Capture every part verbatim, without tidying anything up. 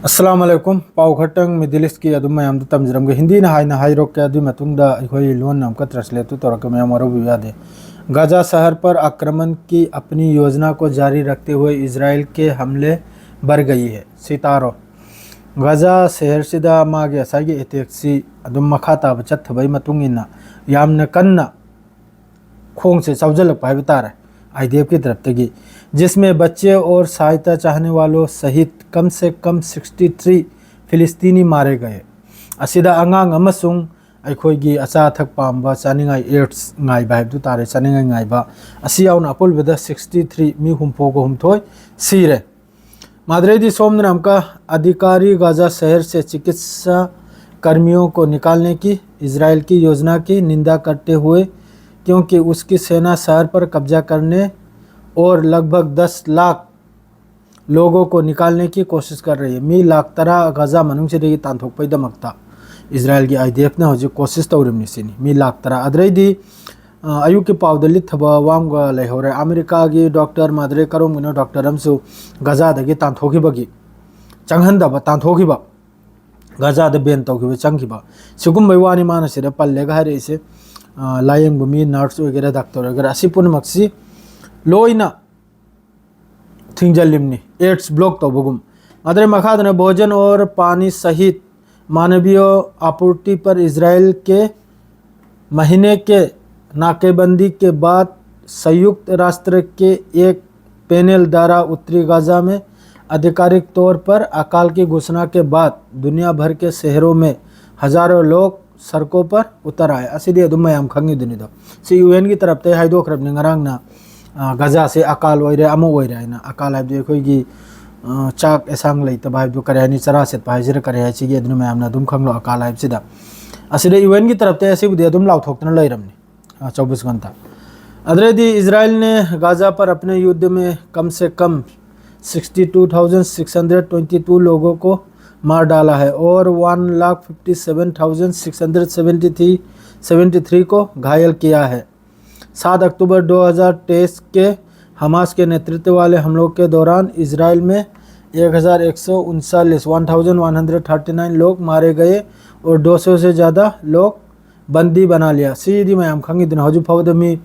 ꯑꯁꯂꯥꯝ ꯑꯂꯩꯀꯨꯝ꯫ ꯄꯥꯎ ꯈꯔꯇꯪ ꯃꯤꯗꯜ ꯏꯁꯀꯤ ꯑꯗꯨꯝ ꯃꯌꯥꯝꯗ ꯇꯝꯖꯔꯝꯒꯦ꯫ ꯍꯤꯟꯗꯤꯅ ꯍꯥꯏꯅ ꯍꯥꯏꯔꯣꯛꯀꯦ, ꯑꯗꯨꯒꯤ ꯃꯇꯨꯡꯗ ꯑꯩꯈꯣꯏ ꯂꯣꯟꯅ ꯑꯃꯨꯛꯀ ꯇ꯭ꯔꯥꯟꯁꯂꯦꯠꯇꯨ ꯇꯧꯔꯛꯀꯦ, ꯃꯌꯥꯝ ꯋꯥꯔꯧꯕꯤꯕ ꯌꯥꯗꯦ꯫ गाजा शहर पर आक्रमण की अपनी योजना को जारी रखते हुए इजराइल के हमले बढ़ गई है꯫ ꯁꯤ ꯇꯥꯔꯣ꯫ ꯒꯥꯖꯥ ꯁꯍꯔꯁꯤꯗ ꯃꯥꯒꯤ ꯉꯁꯥꯏꯒꯤ ꯑꯦꯇꯦꯛꯁꯤ ꯑꯗꯨꯝ ꯃꯈꯥ ꯇꯥꯕ ꯆꯠꯊꯕꯒꯤ ꯃꯇꯨꯡ ꯏꯟꯅ ꯌꯥꯝꯅ ꯀꯟꯅ ꯈꯣꯡꯁꯦ ꯆꯥꯎꯖꯜꯂꯛꯄ ꯍꯥꯏꯕ ꯇꯥꯔꯦ, ꯑꯥꯏ ꯗꯤ ꯑꯦꯐꯀꯤ ꯇꯔꯞꯇꯒꯤ, जिसमें बच्चे और सहायता चाहने वालों सहित कम से कम सिक्सटी थ्री फिलिस्तीनी मारे गए꯫ ꯑꯁꯤꯗ ꯑꯉꯥꯡ ꯑꯃꯁꯨꯡ ꯑꯩꯈꯣꯏꯒꯤ ꯑꯆꯥ ꯑꯊꯛ ꯄꯥꯝꯕ, ꯆꯥꯅꯤꯡꯉꯥꯏ, ꯑꯦꯗꯁ ꯉꯥꯏꯕ ꯍꯥꯏꯕꯗꯨ ꯇꯥꯔꯦ, ꯆꯥꯅꯤꯡꯉꯥꯏ ꯉꯥꯏꯕ, ꯑꯁꯤ ꯌꯥꯎꯅ ꯑꯄꯨꯟꯕꯗ ꯁꯤꯛꯁꯇꯤ ꯊ꯭ꯔꯤ, ꯃꯤ ꯍꯨꯝꯐꯨꯒ ꯍꯨꯝꯊꯣꯏ ꯁꯤꯔꯦ꯫ ꯃꯥꯗ꯭ꯔꯦꯗꯤ ꯁꯣꯝꯗꯅ ꯑꯃꯨꯛꯀ, अधिकारी गाजा शहर से चिकित्सा कर्मियों को निकालने की इजराइल की योजना की निंदा करते हुए, क्योंकि उसकी सेना शहर पर कब्जा करने और लगभग दस लाख लोगों को निकालने की कोशिश कर रही है꯫ ꯃꯤ ꯂꯥꯈ ꯇꯔꯥ ꯒꯥꯖꯥ ꯃꯅꯨꯡꯁꯤꯗꯒꯤ ꯇꯥꯟꯊꯣꯛꯄꯒꯤꯗꯃꯛꯇ ꯏꯖꯔꯥꯏꯜꯒꯤ ꯑꯥꯏ ꯗꯤ ꯑꯦꯐꯅ ꯍꯧꯖꯤꯛ ꯀꯣꯁꯤꯁ ꯇꯧꯔꯤꯕꯅꯤ ꯁꯤꯅꯤ, ꯃꯤ ꯂꯥꯈ ꯇꯔꯥ꯫ ꯑꯗꯨꯗꯩꯗꯤ, ꯑ, ꯑꯌꯨꯛꯀꯤ ꯄꯥꯎꯗ ꯂꯤꯠꯊꯕ ꯋꯥ ꯑꯃꯒ ꯂꯩꯍꯧꯔꯦ꯫ ꯑꯃꯦꯔꯤꯀꯥꯒꯤ ꯗꯣꯛꯇꯔ ꯃꯥꯗ꯭ꯔꯦ ꯀꯔꯣꯝꯒꯤꯅꯣ ꯗꯣꯛꯇꯔ ꯑꯃꯁꯨ ꯒꯥꯖꯥꯗꯒꯤ ꯇꯥꯟꯊꯣꯛꯈꯤꯕꯒꯤ, ꯆꯪꯍꯟꯗꯕ, ꯇꯥꯟꯊꯣꯛꯈꯤꯕ, ꯒꯥꯖꯥꯗ ꯕꯦꯟ ꯇꯧꯈꯤꯕ, ꯆꯪꯈꯤꯕ, ꯁꯤꯒꯨꯝꯕꯩ ꯋꯥꯅꯤ ꯃꯥꯅ ꯁꯤꯗ ꯄꯜꯂꯦꯒ ꯍꯥꯏꯔꯛꯏꯁꯦ꯫ ꯑ, ꯂꯥꯌꯦꯡꯕ ꯃꯤ, ꯅꯔꯁ ꯑꯣꯏꯒꯦꯔꯥ, ꯗꯥꯛꯇꯔ ꯑꯣꯏꯒꯦꯔꯥ, ꯑꯁꯤ ꯄꯨꯝꯅꯃꯛꯁꯤ ꯂꯣꯏꯅ ꯊꯤꯡꯖꯤꯜꯂꯤꯕꯅꯤ, ꯑꯦꯗꯁ ꯕ꯭ꯂꯣꯛ ꯇꯧꯕꯒꯨꯝ꯫ ꯑꯗꯨꯗꯩ ꯃꯈꯥꯗꯅ, भोजन और पानी सहित मानवीय आपूर्ति पर इजराइल के महीने के नाकेबंदी के बाद संयुक्त राष्ट्र के एक पैनल द्वारा उत्तरी गाजा में आधिकारिक तौर पर अकाल की घोषणा के बाद दुनिया भर के शहरों में हजारों लोग सड़कों पर उतर आए꯫ ꯑꯁꯤꯗꯤ ꯑꯗꯨꯝ ꯃꯌꯥꯝ ꯈꯪꯉꯤꯗꯨꯅꯤꯗꯣ꯫ ꯁꯤ ꯌꯨ ꯑꯦꯟꯒꯤ ꯇꯔꯞꯇꯩ ꯍꯥꯏꯗꯣꯛꯈ꯭ꯔꯕꯅꯤ ꯉꯔꯥꯡꯅ, ꯑ, ꯒꯥꯖꯥꯁꯦ ꯑꯀꯥꯜ ꯑꯣꯏꯔꯦ, ꯑꯃ ꯑꯣꯏꯔꯦ ꯍꯥꯏꯅ꯫ ꯑꯀꯥꯜ ꯍꯥꯏꯕꯗꯤ ꯑꯩꯈꯣꯏꯒꯤ, ꯑ, ꯆꯥꯛ ꯑꯦꯁꯥꯡ ꯂꯩꯇꯕ ꯍꯥꯏꯕꯗꯨ ꯀꯔꯤ ꯍꯥꯏꯅꯤ, ꯆꯔꯥ ꯁꯦꯠꯄ ꯍꯥꯏꯁꯤꯔꯥ ꯀꯔꯤ ꯍꯥꯏꯁꯤꯒꯦ, ꯑꯗꯨꯅ ꯃꯌꯥꯝꯅ ꯑꯗꯨꯝ ꯈꯪꯂꯣ ꯑꯀꯥꯜ ꯍꯥꯏꯕꯁꯤꯗ꯫ ꯑꯁꯤꯗ ꯌꯨ ꯑꯦꯟꯒꯤ ꯇꯔꯞꯇꯩ ꯑꯁꯤꯕꯨꯗꯤ ꯑꯗꯨꯝ ꯂꯥꯎꯊꯣꯛꯇꯅ ꯂꯩꯔꯕꯅꯤ, ꯑ, चौबीस घंटा꯫ ꯑꯗꯨꯗꯩꯗꯤ ꯏꯖꯔꯥꯏꯜꯅ गाजा पर अपने युद्ध में कम से कम sixty two thousand six hundred twenty two लोगों को मार डाला है और one lakh fifty seven thousand six hundred seventy three, seventy three को घायल किया है। सात अक्टूबर दो हज़ार तेईस के हमास के नेतृत्व वाले हमलों के दौरान इजराइल में एक हज़ार एक सौ उनचालीस, one thousand one hundred thirty nine लोग मारे गए और दो सौ से ज़्यादा लोग बंदी बना लिया। ꯁꯤꯗꯤ ꯃꯌꯥꯝ ꯈꯪꯉꯤꯗꯅ, ꯍꯧꯖꯤꯛ ꯐꯥꯎꯕꯗ ꯃꯤ,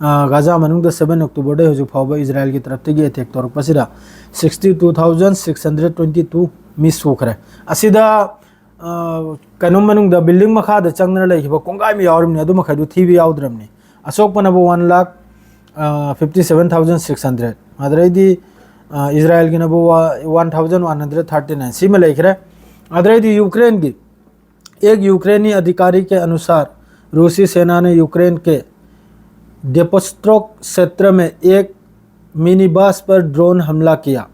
ꯑ, ꯒꯥꯖꯥ ꯃꯅꯨꯡꯗ ꯁꯚꯦꯟ ꯑꯣꯛꯇꯣꯕꯔꯗꯒꯤ ꯍꯧꯖꯤꯛ ꯐꯥꯎꯕ ꯏꯖꯔꯥꯏꯜꯒꯤ ꯇꯔꯞꯇꯒꯤ ꯑꯦꯇꯦꯛ ꯇꯧꯔꯛꯄꯁꯤꯗ sixty two thousand six hundred twenty two ꯃꯤ ꯁꯨꯈ꯭ꯔꯦ꯫ ꯑꯁꯤꯗ, ꯑ, ꯀꯩꯅꯣ ꯃꯅꯨꯡꯗ ꯕꯤꯜꯗꯤꯡ ꯃꯈꯥꯗ ꯆꯪꯗꯅ ꯂꯩꯈꯤꯕ ꯀꯣꯡꯒꯥꯏ ꯑꯃ ꯌꯥꯎꯔꯤꯕꯅꯤ, ꯑꯗꯨ ꯃꯈꯩꯗꯨ ꯊꯤꯕ ꯌꯥꯎꯗ꯭ꯔꯕꯅꯤ꯫ ꯑꯁꯣꯛꯄꯅꯕꯨ ꯋꯥꯟ ꯂꯥꯈ, ꯑ, fifty seven thousand six hundred. ꯑꯗꯩꯗꯤ, ꯑ, ꯏꯖꯔꯥꯏꯜꯒꯤꯅꯕꯨ ꯋꯥ-, one thousand one hundred thirty nine ꯁꯤꯃ ꯂꯩꯈ꯭ꯔꯦ꯫ ꯑꯗꯩꯗꯤ ꯌꯨꯀ꯭ꯔꯦꯟꯒꯤ एक यूक्रेनी अधिकारी के अनुसार रूसी सेना ने यूक्रेन के डेपोस्ट्रोक क्षेत्र में एक मिनी बस पर ड्रोन हमला किया,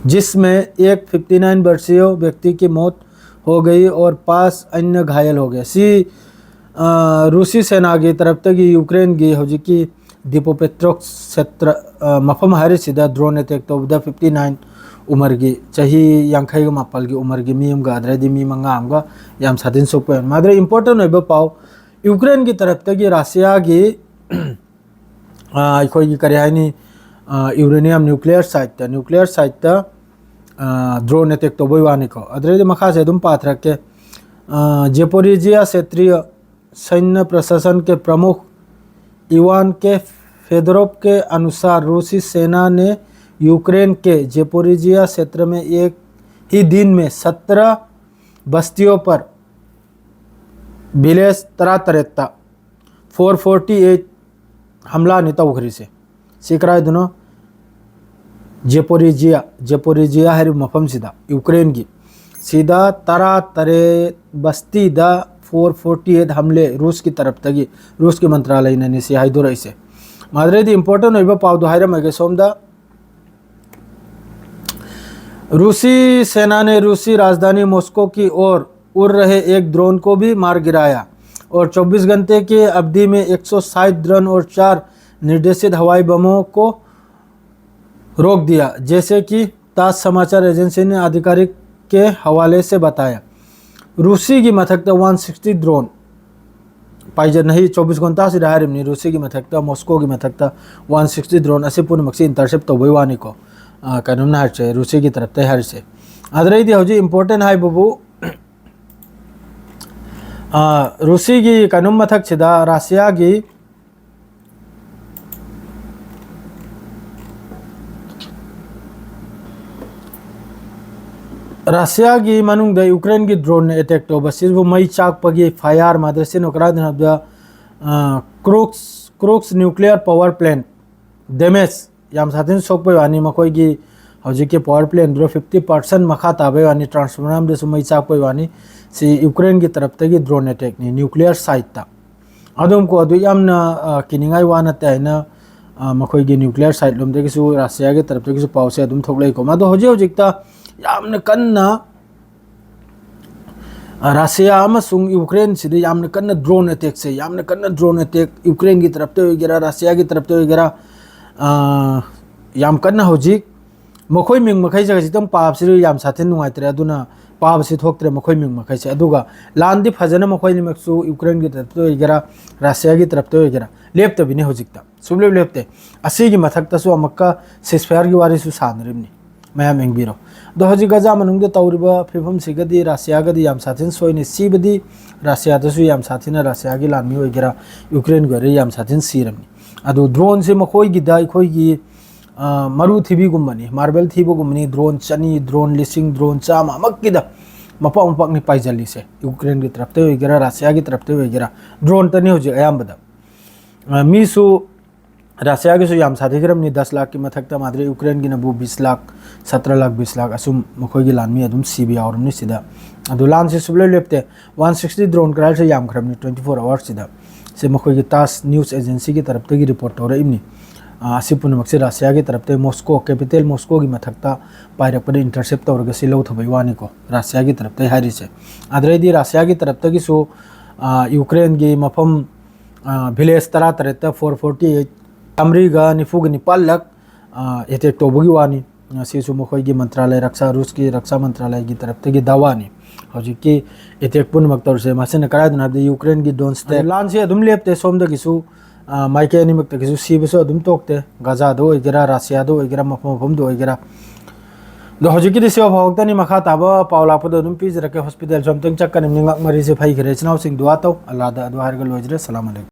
जिसमें एक फिफ्टी नाइन वर्षीय व्यक्ति की मौत हो गई और पांच अन्य घायल हो गए꯫ ꯁꯤ, ꯑ, ꯔꯨꯁꯤ ꯁꯦꯅꯥꯒꯤ ꯇꯔꯞꯇꯒꯤ ꯌꯨꯀ꯭ꯔꯦꯟꯒꯤ ꯍꯧꯖꯤꯛꯀꯤ ꯗꯤꯄꯣꯄꯦꯇ꯭ꯔꯣꯛ ꯁꯦꯇ꯭ꯔ, ꯑ, ꯃꯐꯝ ꯍꯥꯏꯔꯤꯁꯤꯗ ꯗ꯭ꯔꯣꯟ ꯑꯦꯇꯦꯛ ꯇꯧꯕꯗ ꯐꯤꯐꯇꯤ ꯅꯥꯏꯟ ꯎꯃꯔꯒꯤ, ꯆꯍꯤ ꯌꯥꯡꯈꯩꯒ ꯃꯥꯄꯜꯒꯤ ꯎꯃꯔꯒꯤ ꯃꯤ ꯑꯃꯒ, ꯑꯗꯩꯗꯤ ꯃꯤ ꯃꯉꯥ ꯑꯃꯒ ꯌꯥꯝ ꯁꯥꯊꯤꯅ ꯁꯣꯛꯄ ꯑꯣꯏ꯫ ꯃꯥꯗ꯭ꯔꯦ ꯏꯝꯄꯣꯔꯇꯦꯟ ꯑꯣꯏꯕ ꯄꯥꯎ, ꯌꯨꯀ꯭ꯔꯦꯟꯒꯤ ꯇꯔꯞꯇꯒꯤ ꯔꯁꯤꯌꯥꯒꯤ, ꯑ, ꯑꯩꯈꯣꯏꯒꯤ ꯀꯔꯤ ꯍꯥꯏꯅꯤ, ꯑ, ꯌꯨꯔꯦꯅꯤꯌꯝ ꯅ꯭ꯌꯨꯀ꯭ꯂꯤꯌꯔ ꯁꯥꯏꯠꯇ, ꯅ꯭ꯌꯨꯀ꯭ꯂꯤꯌꯔ ꯁꯥꯏꯠꯇ, ꯑ, ꯗ꯭ꯔꯣꯟ ꯑꯦꯇꯦꯛ ꯇꯧꯕꯩ ꯋꯥꯅꯤꯀꯣ꯫ ꯑꯗꯩꯗꯤ ꯃꯈꯥꯁꯦ ꯑꯗꯨꯝ ꯄꯥꯊꯔꯛꯀꯦ꯫ अ, जेपोरिजिया क्षेत्रीय सैन्य प्रशासन के प्रमुख इवान के फेदोरोव के अनुसार रूसी सेना ने यूक्रेन के जेपोरिजिया क्षेत्र में एक ही दिन में सत्रह बस्तियों पर, विलेज, ꯇꯔꯥ ꯇꯔꯦꯠꯇ ꯐꯣꯔ ꯐꯣꯔꯇꯤ ꯑꯩꯠ ꯍꯝꯂꯥꯅꯤ ꯇꯧꯈ꯭ꯔꯤꯁꯦ꯫ ꯁꯤ ꯀꯔꯥꯏꯗꯅꯣ? ꯖꯦꯄꯣꯔꯤꯖꯤꯌꯥ, ꯖꯦꯄꯣꯔꯤꯖꯤꯌꯥ ꯍꯥꯏꯔꯤꯕ ꯃꯐꯝꯁꯤꯗ, ꯌꯨꯀ꯭ꯔꯦꯟꯒꯤ, ꯁꯤꯗ ꯇꯔꯥ ꯇꯔꯦꯠ ꯕꯁꯇꯤꯗ ꯐꯣꯔ ꯐꯣꯔꯇꯤ ꯑꯩꯠ ꯍꯝꯂꯦ ꯔꯨꯁꯀꯤ ꯇꯔꯞꯇꯒꯤ, ꯔꯨꯁꯀꯤ ꯃꯟꯇ꯭ꯔꯥꯂꯌꯅꯅꯤ ꯁꯤ ꯍꯥꯏꯗꯣꯔꯛꯏꯁꯦ꯫ ꯃꯥꯗ꯭ꯔꯦꯗꯤ ꯏꯝꯄꯣꯔꯇꯦꯟ ꯑꯣꯏꯕ ꯄꯥꯎꯗꯣ ꯍꯥꯏꯔꯝꯃꯒꯦ ꯁꯣꯝꯗ꯫ रूसी सेना ने रूसी राजधानी मॉस्को की ओर उड़ रहे एक ड्रोन को भी मार गिराया और चौबीस घंटे की अवधि में एक सौ साठ ड्रोन और चार निर्देशित हवाई बमों को रोक दिया, जैसे कि तास समाचार एजेंसी ने आधिकारिक के हवाले से बताया। ꯔꯨꯁꯤꯒꯤ ꯃꯊꯛꯇ ꯋꯥꯟ ꯁꯤꯛꯁꯇꯤ ꯗ꯭ꯔꯣꯟ ꯄꯥꯏꯖꯟ ꯍꯩ ꯆꯧꯕꯤꯁ ꯘꯟꯇꯥꯁꯤꯗ ꯍꯥꯏꯔꯤꯕꯅꯤ, ꯔꯨꯁꯤꯒꯤ ꯃꯊꯛꯇ, ꯃꯣꯁꯀꯣꯒꯤ ꯃꯊꯛꯇ ꯋꯥꯟ ꯁꯤꯛꯁꯇꯤ ꯗ꯭ꯔꯣꯟ ꯑꯁꯤ ꯄꯨꯝꯅꯃꯛꯁꯤ ꯏꯟꯇꯔꯁꯦꯞ ꯇꯧꯕꯩ ꯋꯥꯅꯤꯀꯣ꯫ ꯑ, ꯀꯩꯅꯣꯝꯅ ꯍꯥꯏꯔꯤꯁꯦ, ꯔꯨꯁꯤꯒꯤ ꯇꯔꯞꯇꯩ ꯍꯥꯏꯔꯤꯁꯦ꯫ ꯑꯗꯨꯗꯩꯗꯤ ꯍꯧꯖꯤꯛ important ꯍꯥꯏꯕꯕꯨ, ꯑ, ꯔꯨꯁꯤꯒꯤ ꯀꯩꯅꯣꯝ ꯃꯊꯛꯁꯤꯗ ꯔꯁꯤꯌꯥꯒꯤ, ꯔꯁꯤꯌꯥꯒꯤ ꯃꯅꯨꯡꯗ ꯌꯨꯀ꯭ꯔꯦꯟꯒꯤ drone attack ꯇꯧꯕꯁꯤꯕꯨ ꯃꯩ ꯆꯥꯛꯄꯒꯤ fire ꯃꯥꯗ꯭ꯔꯁꯤꯅ ꯀꯗꯥꯏꯗꯅꯣ ꯍꯥꯏꯕꯗ, ꯑ, ꯀ꯭ꯔꯨꯛꯁ, ꯀ꯭ꯔꯨꯛꯁ nuclear power plant damage ꯌꯥꯝ ꯁꯥꯊꯤꯅ ꯁꯣꯛꯄꯩ ꯋꯥꯅꯤ꯫ ꯃꯈꯣꯏꯒꯤ ꯍꯧꯖꯤꯛꯀꯤ power plantꯗꯨꯗ fifty percent ꯃꯈꯥ ꯇꯥꯕꯩ ꯋꯥꯅꯤ, transformer ꯑꯃꯗꯁꯨ ꯃꯩ ꯆꯥꯛꯄꯩ ꯋꯥꯅꯤ꯫ ꯁꯤ ꯌꯨꯀ꯭ꯔꯦꯟꯒꯤ ꯇꯔꯞꯇꯒꯤ drone attackꯅꯤ, nuclear siteꯇ꯫ ꯑꯗꯨꯝ ꯀꯣ, ꯑꯗꯨ ꯌꯥꯝꯅ, ꯑ, ꯀꯤꯅꯤꯡꯉꯥꯏ ꯋꯥ ꯅꯠꯇꯦ ꯍꯥꯏꯅ, ꯑ, ꯃꯈꯣꯏꯒꯤ nuclear site ꯂꯣꯝꯗꯒꯤꯁꯨ, ꯔꯁꯤꯌꯥꯒꯤ ꯇꯔꯞꯇꯒꯤꯁꯨ ꯄꯥꯎꯁꯦ ꯑꯗꯨꯝ ꯊꯣꯛꯂꯛꯏꯀꯣ꯫ ꯑꯗꯣ ꯍꯧꯖꯤꯛ ꯍꯧꯖꯤꯛꯇ ꯌꯥꯝꯅ ꯀꯟꯅ, ꯑ, ꯔꯁꯤꯌꯥ ꯑꯃꯁꯨꯡ ꯌꯨꯀ꯭ꯔꯦꯟꯁꯤꯗ ꯌꯥꯝꯅ ꯀꯟꯅ drone attackꯁꯦ, ꯌꯥꯝꯅ ꯀꯟꯅ drone attack ꯌꯨꯀ꯭ꯔꯦꯟꯒꯤ ꯇꯔꯞꯇ ꯑꯣꯏꯒꯦꯔꯥ, ꯔꯁꯤꯌꯥꯒꯤ ꯇꯔꯞꯇ ꯑꯣꯏꯒꯦꯔꯥ, ꯑ, ꯌꯥꯝ ꯀꯟꯅ ꯍꯧꯖꯤꯛ ꯃꯈꯣꯏ ꯃꯤꯡ ꯃꯈꯩꯁꯦ ꯈꯖꯤꯛꯇꯪ ꯄꯥꯕꯁꯤꯁꯨ ꯌꯥꯝ ꯁꯥꯊꯤꯅ ꯅꯨꯡꯉꯥꯏꯇ꯭ꯔꯦ꯫ ꯑꯗꯨꯅ ꯄꯥꯕꯁꯤ ꯊꯣꯛꯇ꯭ꯔꯦ ꯃꯈꯣꯏ ꯃꯤꯡ ꯃꯈꯩꯁꯦ꯫ ꯑꯗꯨꯒ ꯂꯥꯟꯗꯤ ꯐꯖꯅ ꯃꯈꯣꯏ ꯑꯅꯤꯃꯛꯁꯨ ꯌꯨꯀ꯭ꯔꯦꯟꯒꯤ ꯇꯔꯞꯇ ꯑꯣꯏꯒꯦꯔꯥ, ꯔꯁꯤꯌꯥꯒꯤ ꯇꯔꯞꯇ ꯑꯣꯏꯒꯦꯔꯥ, ꯂꯦꯞꯇꯕꯤꯅꯤ ꯍꯧꯖꯤꯛꯇ꯫ ꯁꯨꯡꯂꯦꯞ ꯂꯦꯞꯇꯦ꯫ ꯑꯁꯤꯒꯤ ꯃꯊꯛꯇꯁꯨ ꯑꯃꯨꯛꯀ ceasefire ꯒꯤ ꯋꯥꯔꯤꯁꯨ ꯁꯥꯟꯅꯔꯤꯕꯅꯤ꯫ ꯃꯌꯥꯝ ꯌꯦꯡꯕꯤꯔꯣ꯫ ꯑꯗꯣ ꯍꯧꯖꯤꯛ ꯒꯖꯥ ꯃꯅꯨꯡꯗ ꯇꯧꯔꯤꯕ ꯐꯤꯕꯝꯁꯤꯒꯗꯤ ꯔꯁꯤꯌꯥꯒꯗꯤ ꯌꯥꯝ ꯁꯥꯊꯤꯅ ꯁꯣꯏꯅꯤ꯫ ꯁꯤꯕꯗꯤ ꯔꯁꯤꯌꯥꯗꯁꯨ ꯌꯥꯝ ꯁꯥꯊꯤꯅ, ꯔꯁꯤꯌꯥꯒꯤ ꯂꯥꯟꯃꯤ ꯑꯣꯏꯒꯦꯔꯥ, ꯌꯨꯀ꯭ꯔꯦꯟꯒꯤ ꯑꯣꯏꯒꯦꯔꯥ, ꯌꯥꯝ ꯁꯥꯊꯤꯅ ꯁꯤꯔꯕꯅꯤ꯫ ꯑꯗꯨ droneꯁꯦ ꯃꯈꯣꯏꯒꯤꯗ ꯑꯩꯈꯣꯏꯒꯤ, ꯑ, ꯃꯔꯨ ꯊꯤꯕꯤꯒꯨꯝꯕꯅꯤ, marble ꯊꯤꯕꯒꯨꯝꯕꯅꯤ꯫ Drone ꯆꯅꯤ, drone ꯂꯤꯁꯤꯡ, drone ꯆꯥꯝꯃ ꯑꯃꯛꯀꯤꯗ ꯃꯄꯥꯛ ꯃꯄꯥꯛꯅꯤ ꯄꯥꯏꯖꯜꯂꯤꯁꯦ, ꯌꯨꯀ꯭ꯔꯦꯟꯒꯤ ꯇꯔꯞꯇ ꯑꯣꯏꯒꯦꯔꯥ, ꯔꯁꯤꯌꯥꯒꯤ ꯇꯔꯞꯇ ꯑꯣꯏꯒꯦꯔꯥ꯫ Droneꯇꯅꯤ ꯍꯧꯖꯤꯛ ꯑꯌꯥꯝꯕꯗ꯫ ꯑ, ꯃꯤꯁꯨ ꯔꯁꯤꯌꯥꯒꯤꯁꯨ ꯌꯥꯝ ꯁꯥꯊꯤꯈ꯭ꯔꯕꯅꯤ, ꯗꯁ ꯂꯥꯈꯀꯤ ꯃꯊꯛꯇ ꯃꯥꯗ꯭ꯔꯦ꯫ ꯌꯨꯀ꯭ꯔꯦꯟꯒꯤꯅꯕꯨ ꯕꯤꯁ ꯂꯥꯈ, ꯁꯇ꯭ꯔ ꯂꯥꯈ, ꯕꯤꯁ ꯂꯥꯈ ꯑꯁꯨꯝ ꯃꯈꯣꯏꯒꯤ ꯂꯥꯟꯃꯤ ꯑꯗꯨꯝ ꯁꯤꯕ ꯌꯥꯎꯔꯕꯅꯤ ꯁꯤꯗ꯫ ꯑꯗꯨ ꯂꯥꯟꯁꯤ ꯁꯨꯡꯂꯦꯞ ꯂꯦꯞꯇꯦ꯫ One sixty drone ꯀꯔꯥꯏꯁꯦ ꯌꯥꯝꯈ꯭ꯔꯕꯅꯤ twenty four hours ꯁꯤꯗ꯫ ꯁꯤ ꯃꯈꯣꯏꯒꯤ ꯇꯥꯁ news agency ꯒꯤ ꯇꯔꯞꯇꯒꯤ report ꯇꯧꯔꯛꯏꯕꯅꯤ꯫ ꯑ, ꯑꯁꯤ ꯄꯨꯝꯅꯃꯛꯁꯦ ꯔꯁꯤꯌꯥꯒꯤ ꯇꯔꯞꯇꯒꯤ, ꯃꯣꯁꯀꯣ, capital ꯃꯣꯁꯀꯣꯒꯤ ꯃꯊꯛꯇ ꯄꯥꯏꯔꯛꯄꯗ intercept ꯇꯧꯔꯒ ꯁꯤ ꯂꯧꯊꯕꯩ ꯋꯥꯅꯤꯀꯣ, ꯔꯁꯤꯌꯥꯒꯤ ꯇꯔꯞꯇꯒꯤ ꯍꯥꯏꯔꯤꯁꯦ꯫ ꯑꯗꯨꯗꯩꯗꯤ ꯔꯁꯤꯌꯥꯒꯤ ꯇꯔꯞꯇꯒꯤꯁꯨ, ꯑ, ꯌꯨꯀ꯭ꯔꯦꯟꯒꯤ ꯃꯐꯝ, ꯑ, village ꯇꯔꯥ ꯇꯔꯦꯠꯇ four forty eight, ꯆꯥꯃꯔꯤꯒ ꯅꯤꯐꯨꯒ ꯅꯤꯄꯥꯜ ꯂꯛ, ꯑ, attack ꯇꯧꯕꯒꯤ ꯋꯥꯅꯤ꯫ ꯑ, ꯁꯤꯁꯨ ꯃꯈꯣꯏꯒꯤ ꯃꯟꯇ꯭ꯔꯥꯂꯌ, ꯔꯛꯁꯥ, ꯔꯨꯁꯀꯤ ꯔꯛꯁꯥ ꯃꯟꯇ꯭ꯔꯥꯂꯌꯒꯤ ꯇꯔꯞꯇꯒꯤ ꯗꯥꯋꯥꯅꯤ꯫ ꯍꯧꯖꯤꯛꯀꯤ attack ꯄꯨꯝꯅꯃꯛ ꯇꯧꯔꯤꯁꯦ ꯃꯁꯤꯅ ꯀꯗꯥꯏꯗꯅꯣ ꯍꯥꯏꯕꯗ ꯌꯨꯀ꯭ꯔꯦꯟꯒꯤ Donetsk꯫ ꯑꯗꯨ ꯂꯥꯟꯁꯤ ꯑꯗꯨꯝ ꯂꯦꯞꯇꯦ꯫ ꯁꯣꯝꯗꯒꯤꯁꯨ ꯑ, ꯃꯥꯏꯀꯩ ꯑꯅꯤꯃꯛꯇꯒꯤꯁꯨ ꯁꯤꯕꯁꯨ ꯑꯗꯨꯝ ꯇꯣꯛꯇꯦ, ꯒꯖꯥꯗ ꯑꯣꯏꯒꯦꯔꯥ, ꯔꯥꯁꯤꯌꯥꯗ ꯑꯣꯏꯒꯦꯔꯥ, ꯃꯐꯝ ꯃꯐꯝꯗ ꯑꯣꯏꯒꯦꯔꯥ꯫ ꯑꯗꯣ ꯍꯧꯖꯤꯛꯀꯤꯗꯤ ꯁꯤ ꯐꯥꯎꯕꯇꯅꯤ, ꯃꯈꯥ ꯇꯥꯕ ꯄꯥꯎ ꯂꯥꯛꯄꯗ ꯑꯗꯨꯝ ꯄꯤꯖꯔꯛꯀꯦ꯫ ꯍꯣꯁꯄꯤꯇꯥꯜꯁꯨ ꯑꯝꯇꯪ ꯆꯠꯀꯅꯤ, ꯅꯤꯡꯉꯛ ꯃꯔꯤꯁꯦ ꯐꯩꯈ꯭ꯔꯦ꯫ ꯏꯆꯤꯟ ꯏꯅꯥꯎꯁꯤꯡ ꯗꯨꯋꯥ ꯇꯧ, ꯑꯜꯂꯥꯗ ꯑꯗꯨ ꯍꯥꯏꯔꯒ ꯂꯣꯏꯖꯔꯦ꯫ ꯁꯂꯥꯝ ꯑꯂꯩꯀꯨꯝ꯫